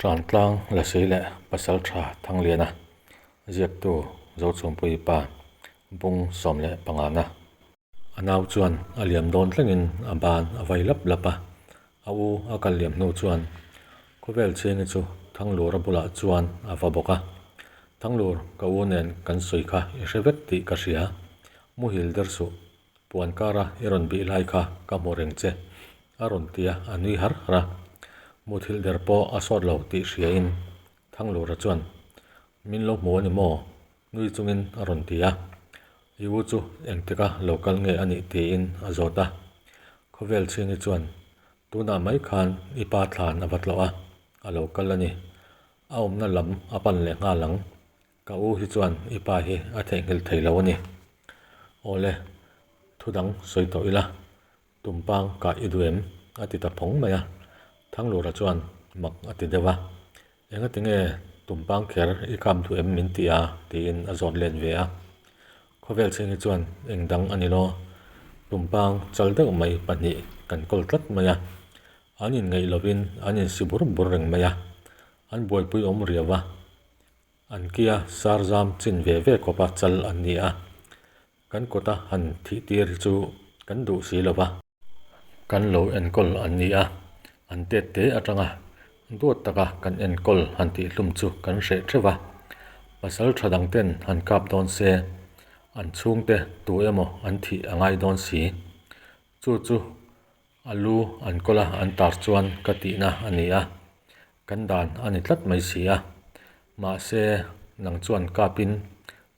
Ṭantlang Lasei leh Pasalṭha Thangliana ziaktu Zochhumpuii pa bung 15 na. A nau chuan a liam dawn thlengin a ban a vai lap lap a, a u a kal liam hnu chuan khawvel chhengi chu Thanglura bulah chuan a va bawk a. Thanglur, ka u nen kan sawi kha i hre vek tih ka hria, muhil der suh, puan kara i rawn bih lai kha ka hmu reng che, a rawn ti a, a nui har har a. Muthilh der pawh a sawt lo tih hriain Thanglura chuan, Min lo hmu a ni maw? Nui chungin a rawn ti a, I u chu engtika lo kal nge a nih tiin a zawt a. Khawvel chhingi chuan, Tunah mai khan i pa thlan a va tlawh a, a lo kal a ni. A awmna lam a pan leh nghal ang. Ka u hi chuan i pa hi a theihnghilh thei lo a ni. Awle, thu dang sawi tawh ila, Tumpang kah i duh em? a ti ta phawng mai a. Thanglura chuan mak a ti deuh a. Engati nge tumpang kher i kap duh em min ti a? tiin a zawt let ve a. Khawvel chhing hi chuan eng dang a ni lo. Tumpang chal deuh mai pahnih kan kawl tlat mai a. An inngeih lovin an insi bur bur reng mai a. An buaipui awm riau a. An kia sar zam chin ve ve khawpa chal an ni a. Kan kawta han thih tir hi chu kan duh si lo va. Kan lo enkawl an ni a, an tet te atanga duat taka kan enkawl han tih hlum chu kan hreh theuh va. Pasal tha dang ten han kap dawn se, an chhungte tu emaw an thih a ngai dawn si. Chu chu A lu an kawl a, an tar chuan ka tihna a ni a, kan dan a ni tlat mai si a. Mahse, nang chuan kapin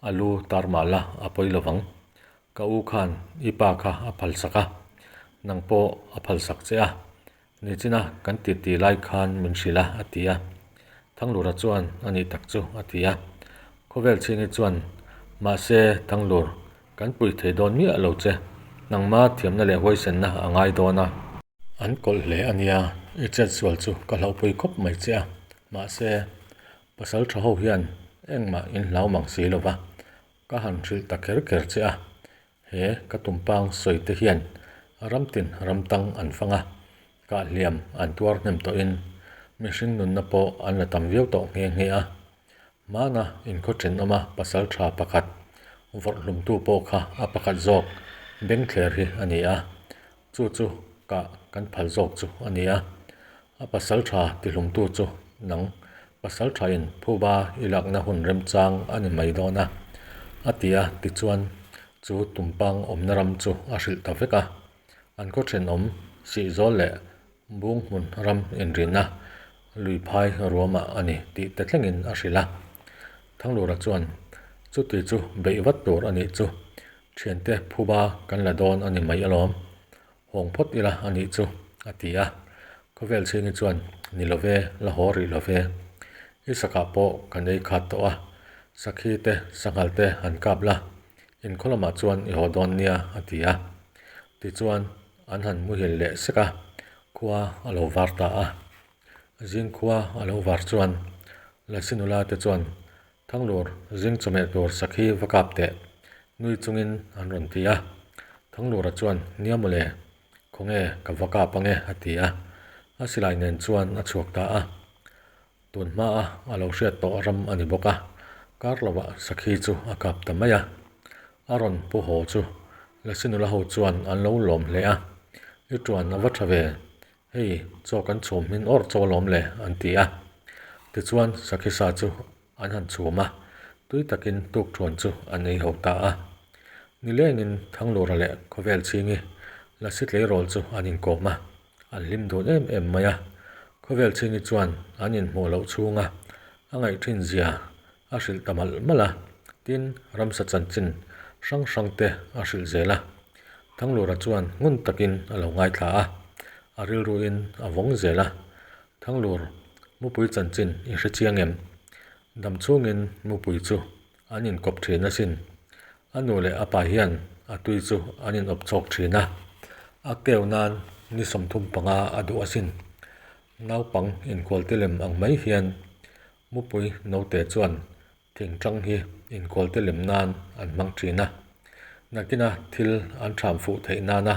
a lu tar mah la a pawi lo vang. Ka u khan i pa kha a phalsak a, nang pawh a phalsak che a, nichina kan titi lai khan min hrilh a, a ti a. Thanglura chuan a nih tak chu a ti a. Khawvel chhingi chuan, Mahse, Thanglur, Kan pui thei dawn miah lo che, nangma thiamna leh huaisenna a ngai dawn a. An kawlh hle a nia, i chet sual chu ka hlauhpui khawp mai che a, mahse, pasal tha ho hian engmah in hlau mang si lo va, ka han hrilh ta kher kher che a, he ka tumpang sawi te hian ramtin ramtang an fang a, kahhliam an tuar hnem tawhin mihring nunna pawh an la tam viau tawh nghe nghe a. Hmana inkhaw thenawma pasal tha pakhat vawrh hlumtu pawh kha a pakhat zawk bengthler hi a ni a, chu chu kah kan phal zawk chu a ni a. A pasal tha tihlumtu chu nang pasal thain phuba i lakna hun remchang a ni mai dawn a, a ti a, tichuan chu tumpang awmna ram chu a hrilh ta vek a. An khaw thenawm Sihzawl leh Bung hmun ram inrinna lui phai ruamah a ni tih te thlengin a hrilh a. Thanglura chuan, Chuti chu beih vat tur a nih chu, thiante phuba kan la dawn a ni mai alawm, hawng phawt ila a nih chu, a ti a. Khawvel chhingi chuan, Ni lo ve, la haw rih lo ve. I sakah pawh kan ei khat tawh a, sakhi te, sanghal te han kap la, inkhaw lamah chuan i haw dawn nia, a ti a. Tichuan, An han muhil leh sek a, khua a lo var ta a. Zing khua a lo var chuan Lasi nula te chuan Thanglur zing chawhmeh tur sakhi va kap teh nui chungin an rawn ti a. Thanglura chuan Nia mawle, khawnge ka va kap ange a ti a. A silai nen chuan a chhuak ta a. Tun hmaa a lo hriat tawh ram a ni bawk a, kar lovah sakhi chu a kap ta mai a. A rawn pu haw chu Lasi nula ho chuan an lo lawm hle a, I tuan a va tha ve, hei chaw kan chhum hmin awrh chaw lawm le an ti a. Tichuan sakhi sa chu an han chhum a, tui takin tukthuan chu an ei ho ta a. Nilengin Thanglura leh Khawvel chhingi Lasi tleirawl chu an inkawm a. An hlim dun em em mai a, khawvel chhingi chuan an inhmuh loh chhunga a ngaih thin zia a hrilh ta malh malh a, tin ramsa chanchin hrang hrang te a hrilh zel a. Thanglura chuan ngun takin a lo ngaithla a, a rilruin a vawng zel a, Thanglur, mupui chanchin i hre chiang em? Dam chhungin mupui chu an inkawp thin asin. A nu leh a pa hian a tui chu an inawp chhawk thin a, a keu nan ni 35 a duh asin. Naupang inkhualte lem ang mai hian mupui note chuan thingtang hi inkhualte lem nan an hmang thin a, nakina thil an tham fuh theih nana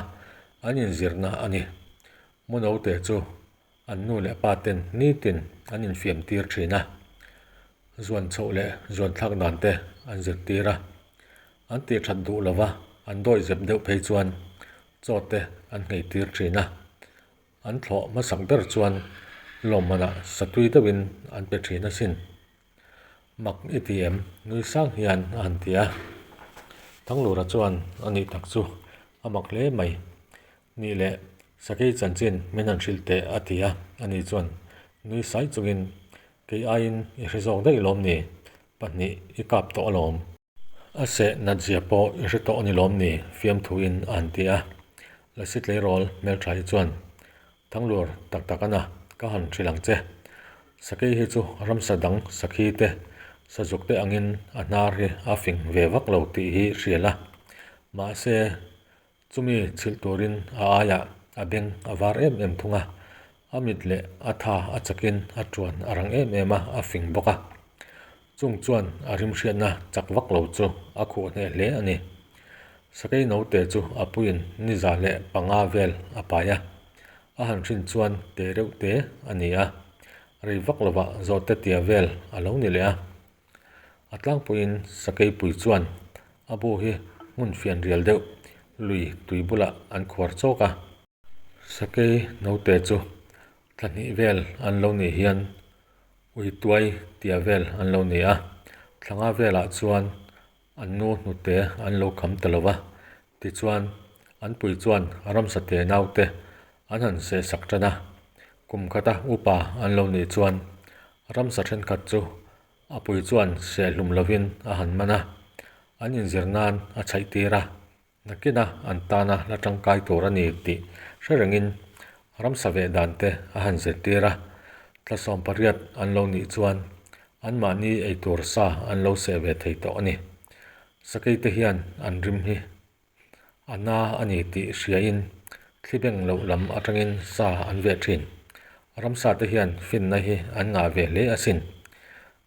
an inzirna a ni. Mu note chu. An nu leh pa ten nitin an infiam tir thin a, zuan chhoh leh zuan thlak dan te an zirtir a. An tih that duh lova an dawi zep deuh phei chuan chaw te an nghei tir thin a. An thlawh hmasak ber chuan lawmmanah satui deuhin an pe thin asin. Mak i ti em? Nui sang hian a han ti a. Thanglura chuan a nih tak chu a mak hle mai. Nih leh Sakei chanchin min han hrilh teh a ti a, ani chuan nui sai chungin kei aiin i hre zawk daih lawm ni? Pahnih i kap tawh alawm. A seh natzia pawh i hre tawh a ni lawm ni? Fiamthuin a han ti a. Lasi tleirawl hmeltha hi chuan Thanglur tak tak a na, ka han hrilh ang che. Sakei hi chu ramsa dang sakhi te, sazuk te angin a hnar hi a fing ve vak lo tih hi hrial a. Mahse, chumi chhilh turin a aiah a beng a var em em thung a, a mit leh a tha a chakin a tuan a rang em em a, a fing bawk a. Chung chuan a rimhriatna chak vak lo chu a khuh hneh hle a ni. Sakei naute chu a puiin ni 105 vel a pai a, a han hrin chuan te reuh te a ni a, rei vak lovah zawhte tia vel a lo ni leh a. A tlangpuiin sakei pui chuan a bu hi hmun fian rial deuh lui tui bulah an khuar chawk a. Sakei naute chu thla hnih vel an lo nih hian Ui tuai tia vel an lo ni a, thlanga velah chuan an nu hnute an lo kham ta lo va, tichuan an pui chuan ramsa te naute an han seh sak tan a, kum khata upa an lo nih chuan ramsa thenkhat chu a pui chuan seh hlum lovin a han man a, an inzir nan a chhaih tir a. Nakina an tana la tangkai tur a ni tih hre rengin ramsa veh dan te a han zirtir a, thla 18 an lo nih chuan anmahni eitur sa an lo seh ve thei tawh a ni. Sakei te hian an rim hi a na a ni tih hriain thli beng loh lam atangin sa an veh thin. Ramsa te hian finna hi an ngah ve hle asin.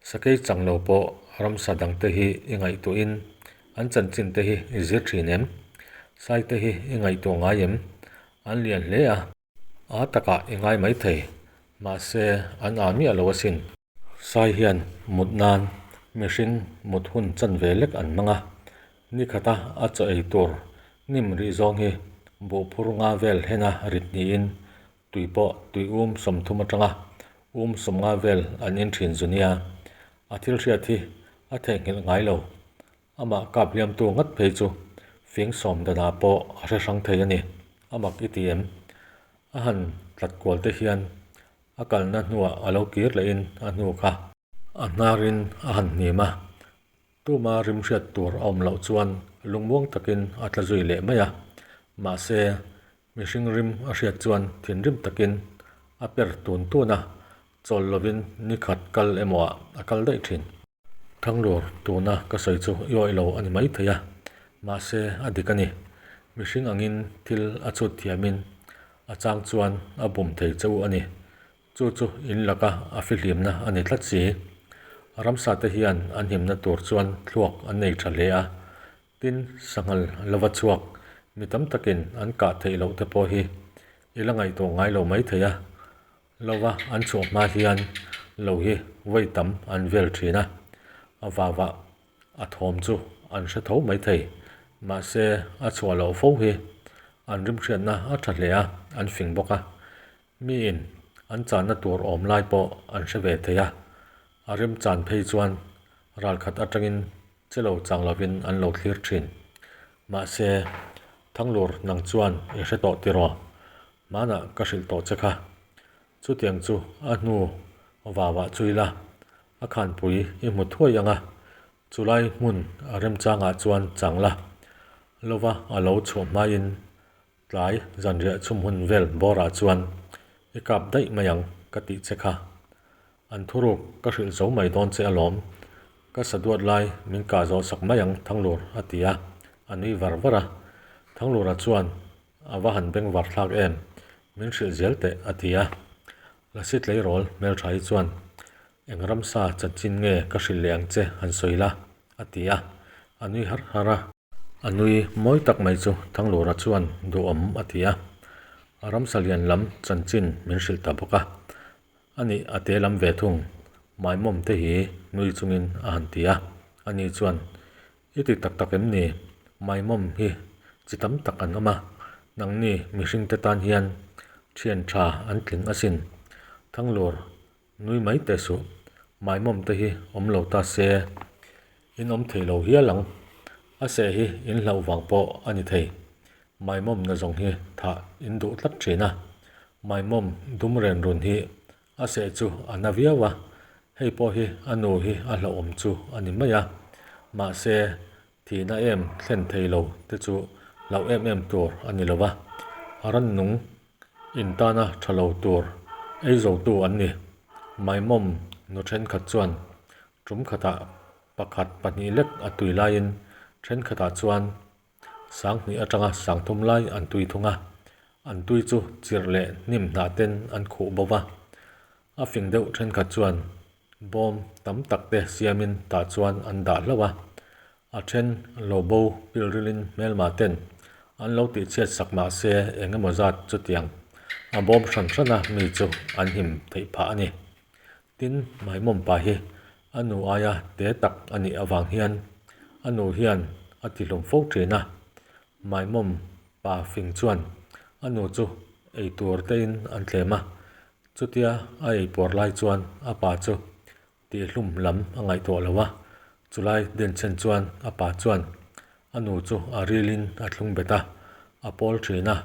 Sakei chang lo pawh ramsa dangte hi i ngaihtuahin an chanchin te hi i zir thin em? Sai te hi i ngaihtuah ngai em? An lian hle a. A takah i ngai mai thei. Mahse, an aa miah lo asin. Sai hian mut nan mihring mut hun chan ve lek an hmang a. Ni khata a chaw ei tur hnim rih zawng hi buhphur nga vel hena rit niin Tui pawh tui um 30 atanga um 50 vel an in thin zu nia. A thil hriat hi a theihnghilh ngai lo. Amah kap hliamtu ngat phei chu fing sawm danah pawh a hre hrang thei a ni. A mak i ti em? A han tlat kual te hian a kalna hnuah a lo kir lehin a hnu kha. A hnarin a han hnim a, tuma rim hriat tur a awm loh chuan lungmuang takin a tla zui leh mai a. Mahse, mihring rim a hriat chuan thinrim takin a per tun tun a, chawl lovin ni khat kal emaw ah a kal daih thin. Thanglur tuna ka sawi chu i awih lo a ni mai thei a, mahse a dik a ni. Mihring angin thil a chhut thiamin a chang chuan a bum thei che u a ni. Chu chu in laka a fihlimna a ni tlat si. Ramsa te hian an himna tur chuan thluak an nei tha hle a. Tin, sanghal lova chhuak mi tam takin an kah theih loh te pawh hi i la ngaihtuah ngai lo mai thei a. Lova an chhuah hma hian lo hi vawi tam an vel thin a, a vavah a thawm chu an hre tho mai thei. Mahse, a chhuah loh fo hi an rimhriatna a tha hle a, an fing bawk a. Miin an channa tur awm lai pawh an hre ve thei a, a remchan phei chuan ralkhat atangin che lo chang lovin an lo thlir thin. Mahse, Thanglur nang chuan i hre tawh tiraw? Hmanah ka hrilh tawh che kha. Chutiang chu a hnu vauah chui la, a khanpui i hmu thuai ang a, chulai hmun a remchangah chuan chang la, lova a lo chhuah hmain Tlai zanriah chhum hun vel bawrah chuan i kap daih mai ang ka tih che kha. An thuruk ka hrilh zo mai dawn che alawm. Ka sa duat lai min kah zawh sak mai ang Thanglur a ti a, a nui var var a. Thanglura chuan a va han beng var thlak em, min hrilh zel teh a ti a. Lasi tleirawl hmeltha hi chuan eng ramsa chanchin nge ka hrilh leh ang che han sawi la a ti a, a nui har har a. A nui mawi tak mai chu Thanglura chuan duhawm a ti a. Ramsa lian lam chanchin min hrilh ta bawk a. A nih a te lam ve thung, Maimawm te hi nui chungin a han ti a. Ani chuan, I ti tak tak em ni? Maimawm hi chi tam tak an awm a, nangni mihringte tan hian thian tha an tling asin. Thanglur Nui mai teh suh, maimawm te hi awm lo ta se, in awm thei lo hial ang. A seh hi in hlauh vang pawh a ni thei. Maimawm na zawng hi thah in duh tlat thin a. Maimawm dum ren run hi a seh chu a na viau a, hei pawh hi a nu hi a hlauhawm chu a ni mai a. Mahse, thihna em thlen thei lo te chu hlauh em em tur a ni lo va, rannung In tana tha lo tur ei zotu an ni. Maimawm nu thenkhat chuan tum khatah pakhat pahnih lek a tui laiin thenkhatah chuan sanghnih atanga sangthum lai an tui thung a. An tui chu chirh leh hnim hnah ten an khuh bo va. A fing deuh thenkhat chuan bawm tam tak te siamin tah chuan an dah hlauh a. A then lo bo pilrilin hmelmah ten an lo tihchhiat sak mah se eng emaw zat chutiang a bawm hran hran a mi chu an him theih phah a ni. Tin, Maimawm pa hi a nu aia te tak a nih avang hian a nu hian a tihlum fo thin a. Maimawm pa fing chuan a nu chu ei tur tein an tlem a, chutia a ei puar lai chuan a pa chu Tihhlum lam a ngaihtuah lo a, chulai denchhen chuan a pa chuan a nu chu a rilin a thlung bet a, a pawl thin a.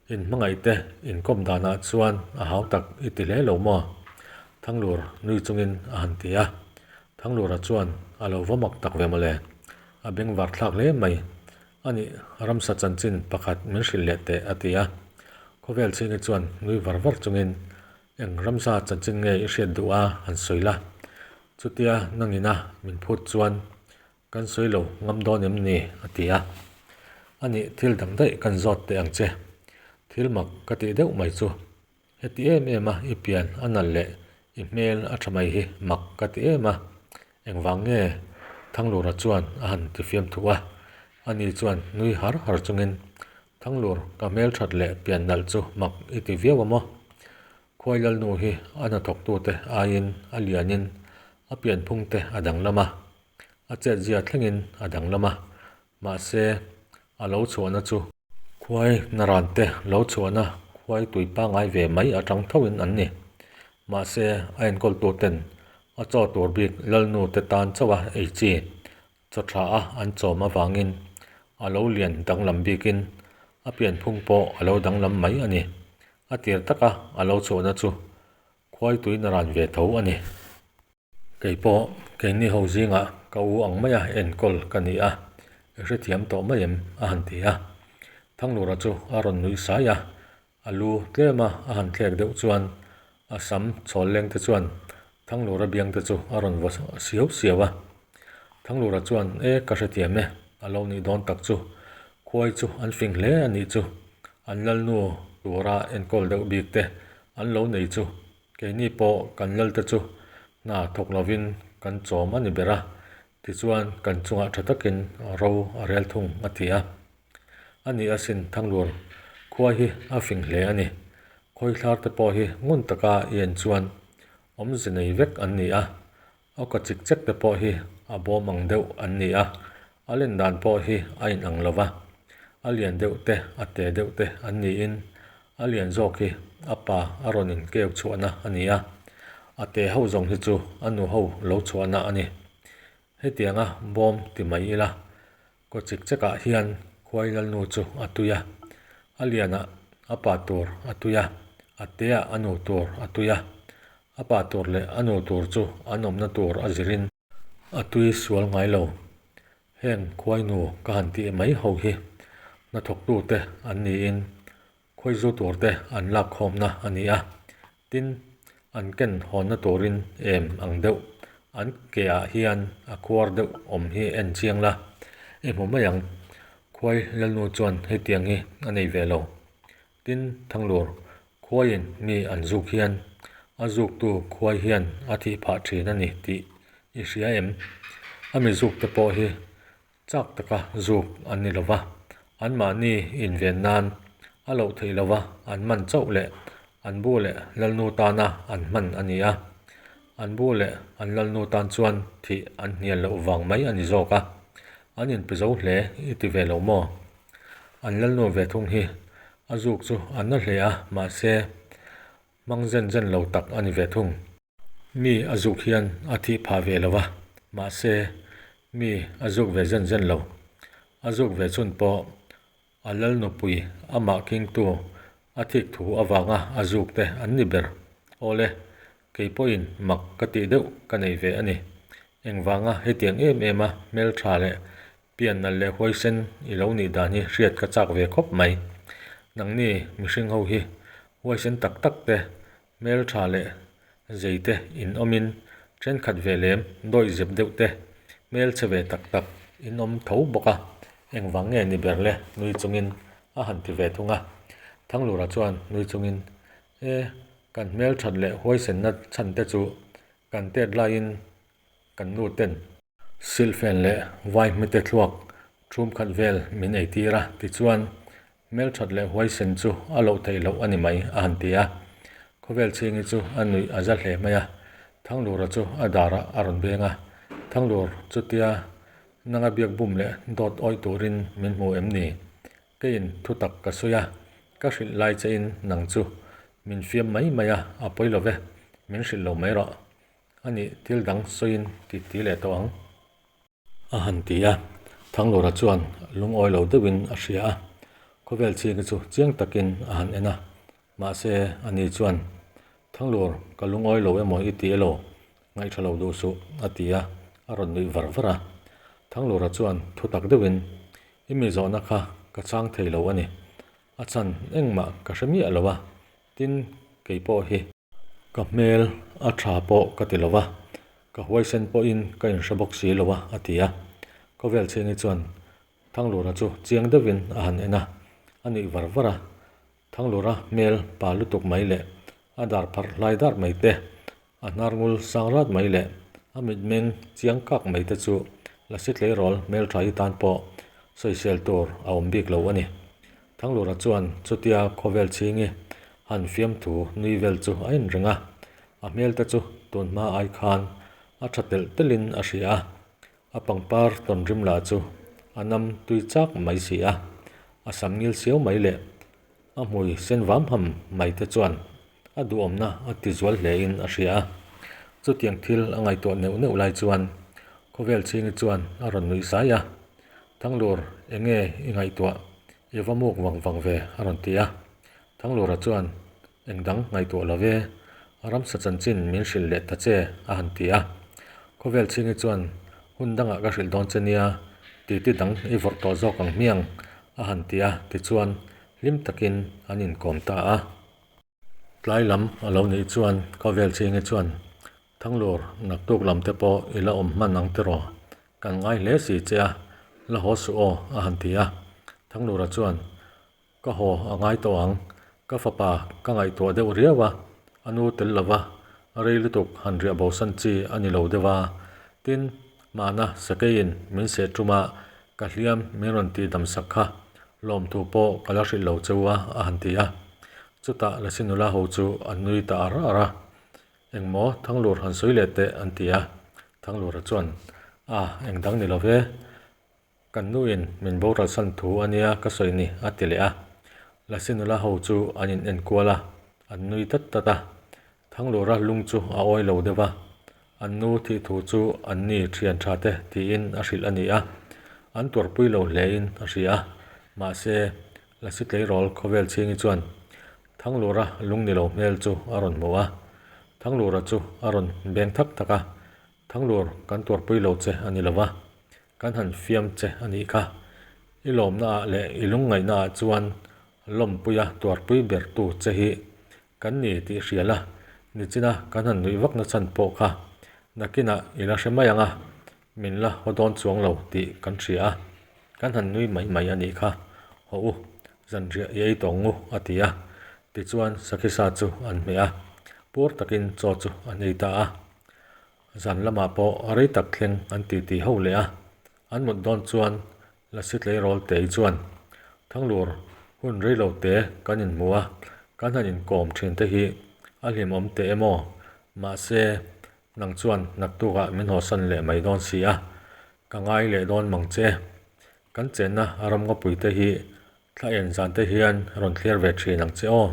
Inhmangaihte inkawm danah chuan a hau tak i ti hle lo maw? Thanglur nui chungin a han ti a. Thanglura chuan a lo va mak tak ve mawle, a bengvar thlak hle mai. A nih, ramsa chanchin pakhat min hrilh leh teh a ti a. Khawvel chhingi chuan nui var var chungin Eng ramsa chanchin nge i hriat duh a han sawi la? Chutia nangina min phut chuan kan sawi lo ngam dawn em ni? a ti a. A nih thil dang daih kan zawt teh ang che. Thil mak ka tih deuh mai chu. Heti em em a i pian a nalh leh i hmel a tha mai hi mak ka ti em a. Engvang nge? Thanglura chuan a han ti fiam thuh a. Ani chuan nui har har chungin Thanglur, ka hmelthat leh pian nalh chu mak i ti viau a maw? Khuai Lalnu hi a hnathawktute aiin a lianin a pianphungte a danglam a, a chetzia thlengin a danglam a, mahse a lo chhuahna chu khuai narante lo chhuahna khuai tui pangngai ve mai atang thoin an ni. Mahse a enkawltuten a chaw tur bik Lalnu te tan chauh a ei chi Chaw tha a an chawm avangin a lo lian danglam bikin a pianphung pawh a lo danglam mai a ni. A tir taka a lo chhuahna chu khuai tui na ran ve tho a ni. Kei pawh keini ho zingah ka u ang maia enkawl ka ni a, i hrethiam tawh mai em? a han ti a. Thanglura chu a rawn nuih sai a, A lu tlem a a han thlek deuh chuan a sam chhawl leng te chuan Thanglura biang te chu a rawn vaw siau siau a. Thanglura chuan e ka hrethiam e, a lo nih dawn tak chu. Khuai chu an fing hle a nih chu. An lalnu tura enkawl deuh bik te an lo nei chu. Keini pawh kan lal te chu hna thawk lovin kan chawm a ni ber a, tichuan kan chungah tha takin ro a rel thung a ti a. A ni asin Thanglur khua hi a fing hle a ni. Khawithlar te pawh hi ngun taka i en chuan awmze nei vek an ni a, awka chik chek te pawh hi a bawm ang deuh an ni a, a len dan pawh hi a inang lo va, a lian deuh te a te deuh te an niin a lian zawk hi a pa a rawn inkeu chhuahna a ni a, a te ho zawng hi chu a nu ho lo chhuahna a ni. Hetianga bawm ti mai ila, kaw chik chekah hian khuai lalnu chu a tui a, a lianah a pa tur a tui a, a teah a nu tur a tui a, a pa tur leh a nu tur chu an awmna tur a zirin a tui sual ngai lo. Heng khuai nu ka han tih mai ho hi hnathawktute an niin Khawizu turte an lak khawmna a ni a, tin, an ken hawnna turin em ang deuh an ke ah hian a khuar deuh awm hi en chiang la, i hmu mai ang. Khuai Lalnu chuan hetiang hi a nei ve lo. Tin, Thanglur, khuaiin mi an zuk hian a zuktu khuai hian a thih phah thin a ni tih i hria em? A mi zukte pawh hi Chak taka zuk an ni lova, anmahni inven nan A loh theih lova an man chauh leh an bu leh lalnu tana an hman a ni a. An bu leh an lalnu tan chuan thih an hnial loh vang mai a ni zawk a. An inpe zo hle i ti ve lo maw? An lalnu ve thung hi a zuk chu a na hle a, mahse hmang zen zen lo tak a ni ve thung. Mi a zuk hian a thih phah ve lo a, mahse mi a zuk ve zen zen lo. A zuk ve chhun pawh A lal nupui amah kingtu a thik thu avanga a zuk te an ni ber. Awle, kei pawhin mak ka tih deuh ka nei ve a ni. Engvanga hetiang em em a hmeltha leh pian nalh leh huaisen i lo nih dan hi hriat ka chak ve khawp mai. Nangni mihring ho hi huaisen tak tak te Hmeltha leh zeite in awmin thenkhat ve lem dawih zep deuh te hmelchhe ve tak tak in awm tho bawk a, engvang nge ni ber le nui chungin a han ti ve thung a. Thanglura chuan nui chungin, E, kan hmelthat leh huaisenna chhan te chu kan tet laiin kan nu ten Silhfen leh vai hmete thluak thum khat vel min ei tir a, tichuan hmelthat leh huaisen chu a loh theih loh a ni mai a han ti a. Khawvel chhingi chu a nuih a za hle mai a, Thanglura chu a darah a rawn beng a, Thanglur chutia nanga biak bum leh dawt awih turin min hmu em ni? Keiin thutak ka sawi a, ka hrilh lai chein nang chu min fiam mai mai a, a pawi lo ve, min hrilh lo mai rawh. A nih thil dang sawiin ti ti leh tawh ang. A han ti a, Thanglura chuan lungawi lo deuhin a hria a, khawvel chhingi chu chiang takin a han en a, mahse ani chuan, Thanglur, ka lungawi lo emaw i ti elo, ngaihṭha lo duh suh, a ti a, a rawn nuih var var a. Thanglura chuan thutak deuhin, I mi zawhna kha ka chhang thei lo a ni, a chhan engmah ka hre miah lo a, tin kei pawh hi. Ka hmel a tha pawh ka ti lo va, ka huaisen pawhin ka inhre bawk si lo a, a ti a. Khawvel chhingi chuan Thanglura chu chiang deuhin a han en a, a nuih var var a. Thanglura hmel pa lutuk mai leh a dar pharh hlai dar mai te, a hnar ngul sang rat mai leh a mitmeng chiang kak mai te chu Lasi tleirawl hmeltha hi tan pawh sawisel tur a awm bik lo a ni. Thanglura chuan chutia khawvel chhingi han fiamthu nui vel chu a inring a, a hmel te chu tun hma ai khan a tha telh telhin a hria a, a pangpar tawn rim lah chu a nam tui chak mai si a, a sam ngil siau mai leh a hmui sen vam ham mai te chuan a duhawmna a ti zual hle in a hria a. Chutiang thil a ngaihtuah neuh neuh lai chuan khawvel chhingi chuan a rawn nuih zai a, Thanglur enge i ngaihtuah I va muk vang vang ve, a rawn ti a. Thanglura chuan, Eng dang ngaihtuah lo ve, ramsa chanchin min hrilh leh ta che, a han ti a. Khawvel chhingi chuan, Hun dangah ka hrilh dawn che nia, titi dang i vawrh tawh zawk ang hmiang, a han ti a, tichuan hlim takin an inkawm ta a. Tlai lam a lo nih chuan Khawvel chhingi chuan, Thanglur, naktuk lam te pawh i la awm hman ang tiraw? Kan ngai hle si che a, la haw suh aw, a han ti a. Thanglura chuan, Ka haw a ngai tawh ang, ka fapa ka ngaihtuah deuh riau a, a nu tel lova rei lutuk han riah bosan chi a ni lo deuh a. Tin, mahna sakeiin min seh tum a, ka hliam min rawn tih dam sak kha lawmthu pawh ka la hrilh lo cheu a, a han ti a. Chutah Lasi nula ho chu an nui ta ar ar a. Engmaw Thanglur han sawi leh teh an ti a, Thanglura chuan, A, eng dang ni lo ve, kan nuin min boral san thu a nia ka sawi ni a ti leh a. Lasi nula ho chu an in enkual a, an nui tat tat a. Thanglura lung chu a awi lo deuh a, an nu thih thu chu an ni thian tha te tiin a hrilh a ni a, an tuarpui lo hlein a hria a, mahse Lasi tleirawl khawvel chhingi chuan Thanglura lung ni lo hmel chu a rawn hmu a, Thanglura chu a rawn beng thak thak a, Thanglur kan tuarpui lo che a ni lo va, kan han fiam che a nih kha. I lawmna ah leh i lungngaihna ah chuan lawmpuia tuarpui ber tu che hi kan ni tih hria la, nichina kan han nuih vakna chhan pawh kha nakinah i la hre mai ang a, min la haw dawn chuang lo tih kan hria a, kan han nui mai mai a nih kha, haw u, zanriah i ei tawh ngu a ti a, tichuan Sakhisa chu an hmeh a, puar takin chaw chu an ei ta a. Zan lamah pawh rei tak thleng an titi ho leh a, an mut dawn chuan Lasi tleirawl tei chuan, Thanglur. Hun rei lo te kan inhmu a, kan han inkawm thin te hi a hlimawm teh em aw? Mahse, nang chuan naktukah min hawsan leh mai dawn si a, ka ngai leh dawn mang che. Kan chenna ram ngawpui te hi thla en zan te hian rawn thlir ve thin ang che aw.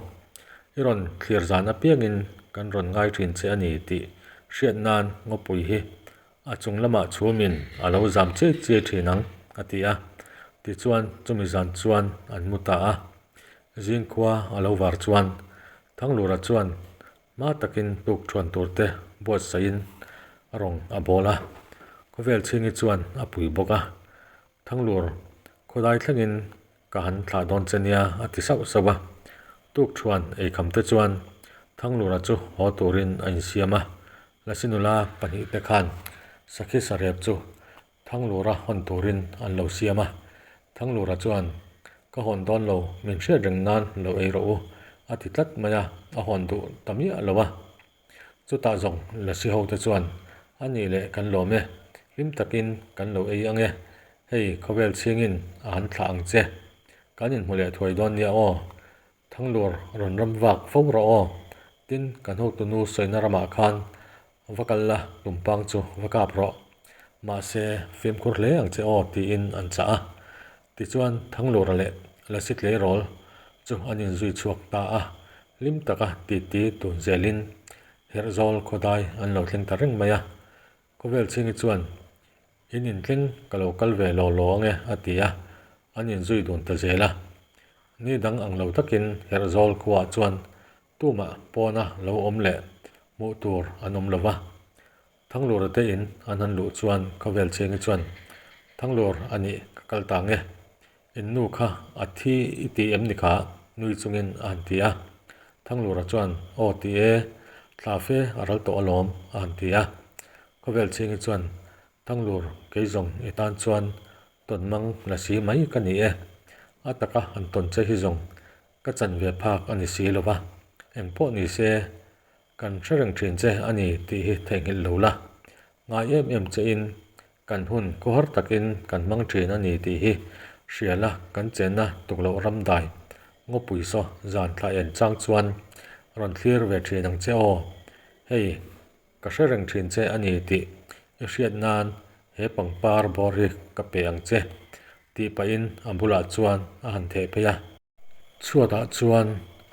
I rawn thlir zan apiangin kan rawn ngai thin che a ni tih hriat nan ngawpui hi a chung lamah chhumin a lo zam chiai chiai thin ang, a ti a. Tichuan chumi zan chuan an mu ta a. Zingkhua a lo var chuan Thanglura chuan hma takin tuk thuan tur te buatsaihin a rawng a bawl a. Khawvel chhingi chuan a pui bawk a. Thanglur khawlai thlengin ka han thlah dawn che nia a ti sauh sauh a. Tuk thuan eikham te chuan Thanglura chu haw turin a insiam a. Lasi nula pahnihte khan sakhi sarep chu Thanglura hawn turin an lo siam a. Thanglura chuan, Ka hawn dawn lo, min hriat reng nan lo ei rawh u, a ti tlat mai a, a hawn duh ta miah lo a. Chutah zawng Lasi ho te chuan, A nih leh kan lawm e, hlim takin kan lo ei ang e, hei khawvel chhingin a han thlah ang che, kan inhmu leh thuai dawn nia aw, Thanglur rawn ram vak fo rawh aw, tin kan hotunu sawina ramah khan va kal la tumpang chu va kap rawh, mahse fimkhur hle ang che aw tiin an chah a. Tichuan Thanglura leh Lasi tleirawl chu an inzui chhuak ta a, hlim taka titi tun zelin Herhzawl khawdai an lo thleng ta reng mai a. Khawvel chhingi chuan, In inthleng ka lo kal ve law law ange a ti a, an inzui dun ta zel a. Ni dang ang lo takin Herhzawl khuaah chuan tumah pawna lo awm leh hmuh tur an awm lo va. Thanglura te in an han luh chuan Khawvel Chhengi chuan, Thanglur a nih ka kal ta nge? In nu kha a thi i ti em ni kha? nui chungin a han ti a. Thanglura chuan, Aw ti e, thla fe a ral tawh alawm a han ti a. Khawvel Chhengi chuan, Thanglur kei zawng i tan chuan tawn mang la si mai ka ni e. A taka han tawn che hi zawng ka chan ve phak a ni si lo va, engpawh ni se Kan hre reng thin che a ni tih hi theihnghilh lo la. Ngai em em che in kan hun khawhar takin kan hmang thin a ni tih hi hria la kan chenna tukloh ram dai ngawpui saw zan thla en chang chuan rawn thlir ve thin ang che aw. Hei ka hre reng thin che a ni tih i hriat nan he pangpar bawr hi ka pe ang che tih pahin a bulah chuan a han theh phei a. Chhuatah chuan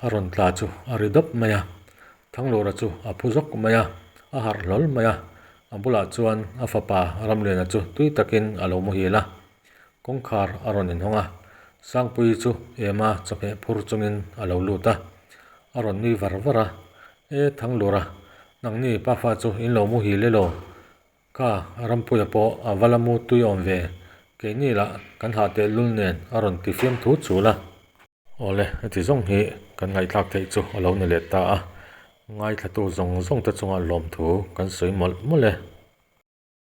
a rawn tla chu a ri dawp mai a, Thanglura chu a phu zawk mai a, a harh hlawl mai a, a bulah chuan a fapa Ramliana chu tui takin a lo muhil a, kawngkhar a rawn inhawng a, Sangpuii chu ema chawhmeh phur chungin a lo lut a, a rawn nui var var a, E Thanglura, nangni pafa chu in lo muhil elaw? Ka Rampuia pawh a va la mu tui awm ve, keini lah kan hah teh lul nen a rawn ti fiam thu chul a. Awle, heti zawng hi kan ngaihthlak theih chu a lo ni leh ta a, ngaithlatu zawng zawng te chunga lawmthu kan sawi mawlh mawlh e.